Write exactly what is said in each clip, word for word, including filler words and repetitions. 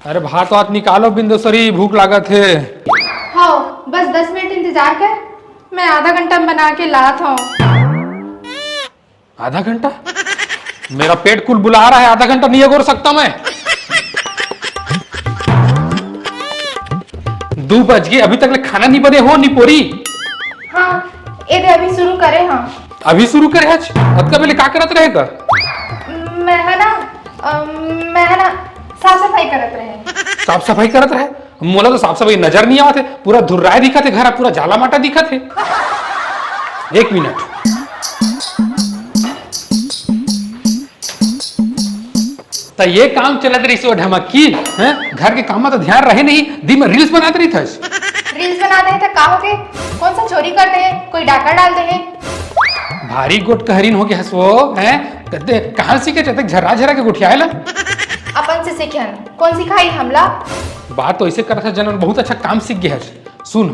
अरे भात वात निकालो बिंदेश्वरी, भूख लागत हे। हाँ, बस दस मिनट इंतजार कर, मैं आधा घंटा में बना के लात हूँ। आधा घंटा? मेरा पेट कुल बुला रहा है, आधा घंटा नहीं अगोर सकता मैं। दू बज गए, अभी तक ले खाना नहीं बने हो, नहीं पोरी। हाँ, ये दे अभी शुरू करे हाँ। अभी शुरू करे हच? अतका बेले का करत रहेगा? मैं है ना, अम, मैं है ना, साफ सफाई करत रहे। साफ सफाई करत रहे? मोला तो साफ सफाई नजर नहीं आवत हे, पूरा धुर्राए दिखत हे, घर पूरा जाला माटा दिखत हे। एक मिनट। त ये काम चलत रहिस ओ ढमक्की, हैं? घर के काम में तो ध्यान रहे नहीं, दिन में रील्स बनात रहिथस। रील्स बनात रहे त का हो गे? कौन सा चोरी कर दे हे? कोई डाका डाल दे हे? भारी गोठ कहरीन हो गे हस वो, हैं? कद्दे कहाँ सीखे जतक झर्रा झर्रा के गोठियाए ला? अपन से सीखे हन, कौन सिखाई हमला? बात तो ऐसे करत हस, जनन बहुत अच्छा काम सीख गे हस। सुन,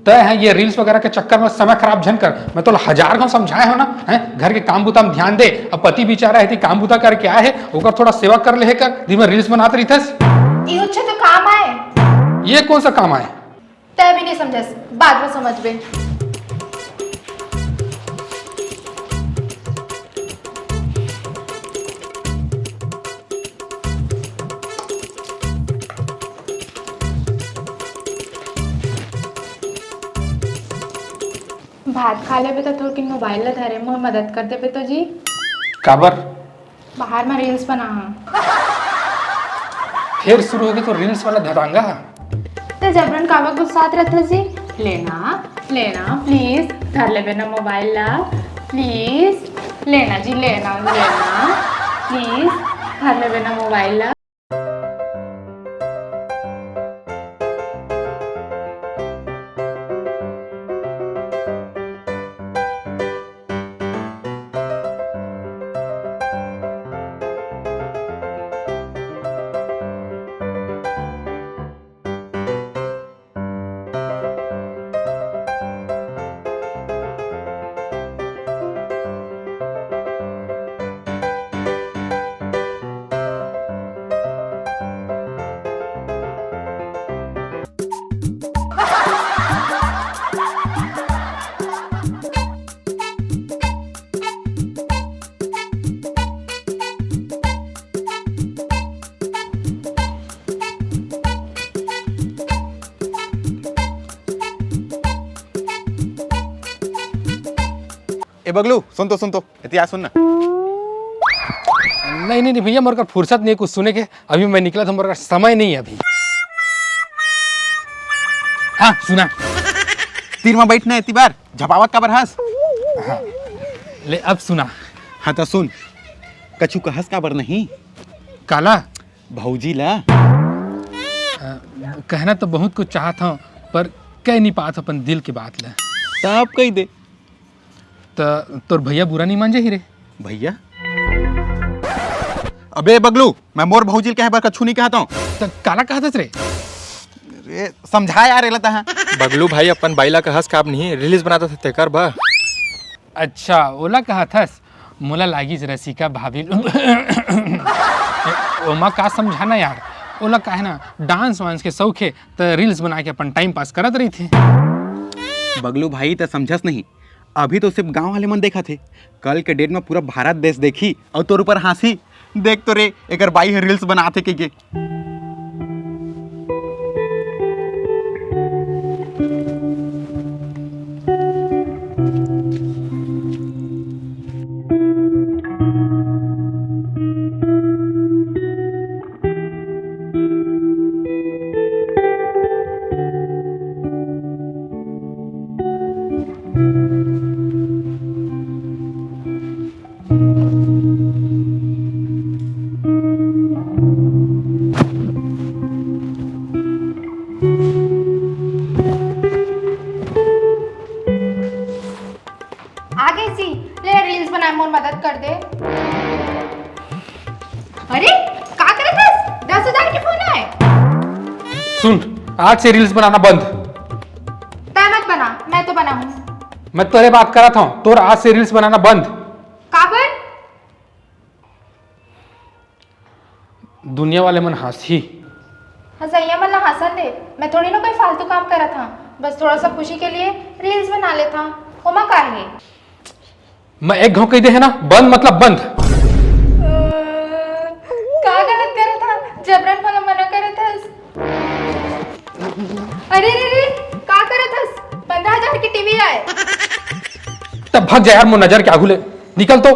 तय है ये रील्स वगैरह के चक्कर में समय खराब झन कर। मैं तोला हजार घाव समझाए हो ना, हैं? घर के काम बुता में ध्यान दे। अब पति बेचारा है, ती काम बुता करके आए है, ओकर थोड़ा सेवा कर ले कर, दिन में रील्स बनात रहिथस। ये अच्छा तो काम आए। ये कौन सा काम आए? तय भी नहीं समझस, बाद में समझबे। भात खा लेबे त थोकिन मोबाइल ला धरे मोर मदद कर देबे तो जी। काबर? बाहर म रील्स बना। फिर शुरू हो गया तो रील्स वाला धतांगा। त जबरन काबर गुस्सात रहत जी? लेना, लेना, प्लीज धर लेबे ना मोबाइल ला, प्लीज लेना जी, लेना, लेना, प्लीज धर लेबे ना मोबाइल ला। ए बगलू, सुन तो, सुन तो, एती आ सुन ना। नहीं, नहीं, नहीं भैया, मोर कर फुर्सत नहीं है कुछ सुने के। अभी मैं निकला था, मोर कर समय नहीं है अभी। हाँ, सुना। तीर में बैठना है, एती बार झपावत काबर हस? हाँ। ले, अब सुना। हाँ, तो सुन। कछु कहस काबर नहीं? काला? भौजी ला। अ, कहना तो बहुत कुछ चाहत हूँ, पर कह नहीं पात अपन दिल की बात ला। तब कह दे। त तोर भैया बुरा नहीं मान जाही रे। भैया? अबे बगलू, मैं मोर भौजी ल कहे बर कछु नहीं कहत हूँ। त काला कहत हस रे? रे, समझा यार, एला तहाँ। बगलू भाई अपन बाई ला कहस काब नहीं, रील्स बनात हे तेकर बर। अच्छा, ओला कहत हस? मोला लागिस रसिका भाभी। ओमा का समझाना यार, ओला काहे ना डांस वांस के शौक हे, त रील्स बना के अपन टाइम पास करत रहिथे। बगलू भाई, त समझस नहीं, अभी तो सिर्फ गांव वाले मन देखत हे, कल के डेट में पूरा भारत देश देखी और तोर ऊपर हंसी। देख तो रे, एकर बाई ह रील्स बनात हे कहिके। आज से रील्स बनाना बंद। तय मत बना, मैं तो बनाऊं। मैं तोरे बात करत हूँ, तोर आज से रील्स बनाना बंद। काबर? दुनिया वाले मन हंसही। हंसैया मन ला हंसन दे, मैं थोड़ी ना कोई फालतू काम करत हूँ, बस थोड़ा सा खुशी के लिए रील्स बना लेता हूँ, ओमा का है? मैं एक घाव कह दे है ना, बंद मतलब बंद। अ, का गलत करत हस? जबरन मोला मना करत हस। अरे रे रे, का करत हस? पंद्रह हजार की टीवी आए। तब भाग जा यार, मोर नजर के आगू ले निकल तो।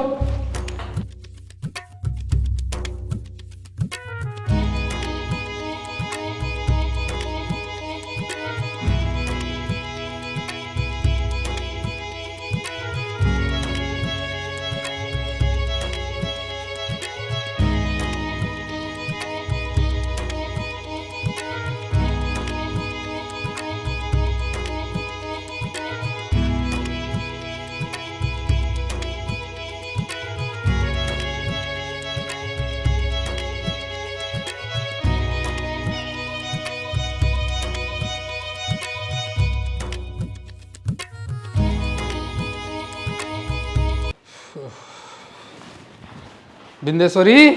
बिंदेश्वरी,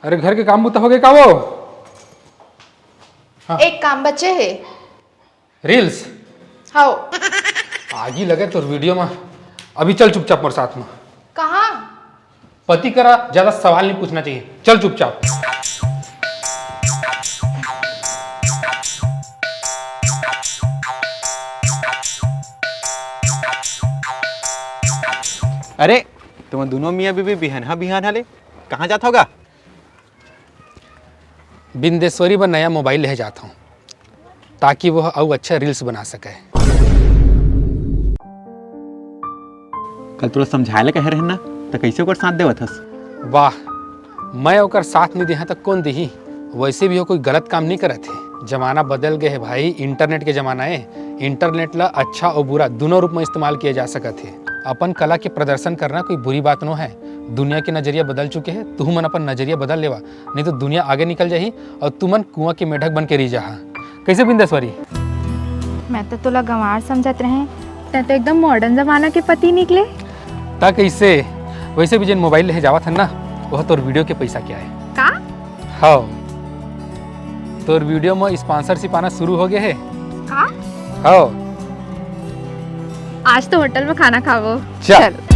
अरे घर के काम बुता हो गए का वो? हाँ। एक काम बचे है। रील्स? हाओ। आगी लगे तोर वीडियो में। अभी चल चुपचाप मोर साथ में। कहाँ? पति करा ज्यादा सवाल नहीं पूछना चाहिए, चल चुपचाप। अरे, तुम दोनों मियाँ बीबी बिहनहा बिहनहा ले कहाँ जात होगा? बिंदेश्वरी बर नया मोबाइल लेहे जात हूँ, ताकि वो अउ अच्छा रील्स बना सके। कल तोला समझाए ला कहे रहन ना, त कैसे ओकर साथ देवत हस? वाह, मैं ओकर साथ नहीं देहा त कौन देही? वैसे भी वो कोई गलत काम नहीं करत है। जमाना बदल गए है भाई, इंटरनेट के जमाना है। इंटरनेट ला अच्छा और बुरा दोनों रूप में इस्तेमाल किया जा सकत है। अपन कला के प्रदर्शन करना कोई बुरी बात नो है। दुनिया के नजरिया बदल चुके है, तुहू मन अपन नजरिया बदल लेवा, नहीं तो दुनिया आगे निकल जाही और तुमन कुआं के मेढक बन के रह जाहा। कैसे बिंदेश्वरी? मैं तो तोला गंवार समझत रहे, तै तो एकदम मॉडर्न जमाना के पति निकले। ता कैसे? वैसे भी जेन मोबाइल लेहे जावत हन ना, वह तोर वीडियो के पैसा क्या है? का? हाँ, तोर वीडियो में स्पॉन्सरशिप आना शुरू हो गए है। का? हाँ। आज तो होटल में खाना खाबो। चल। चल।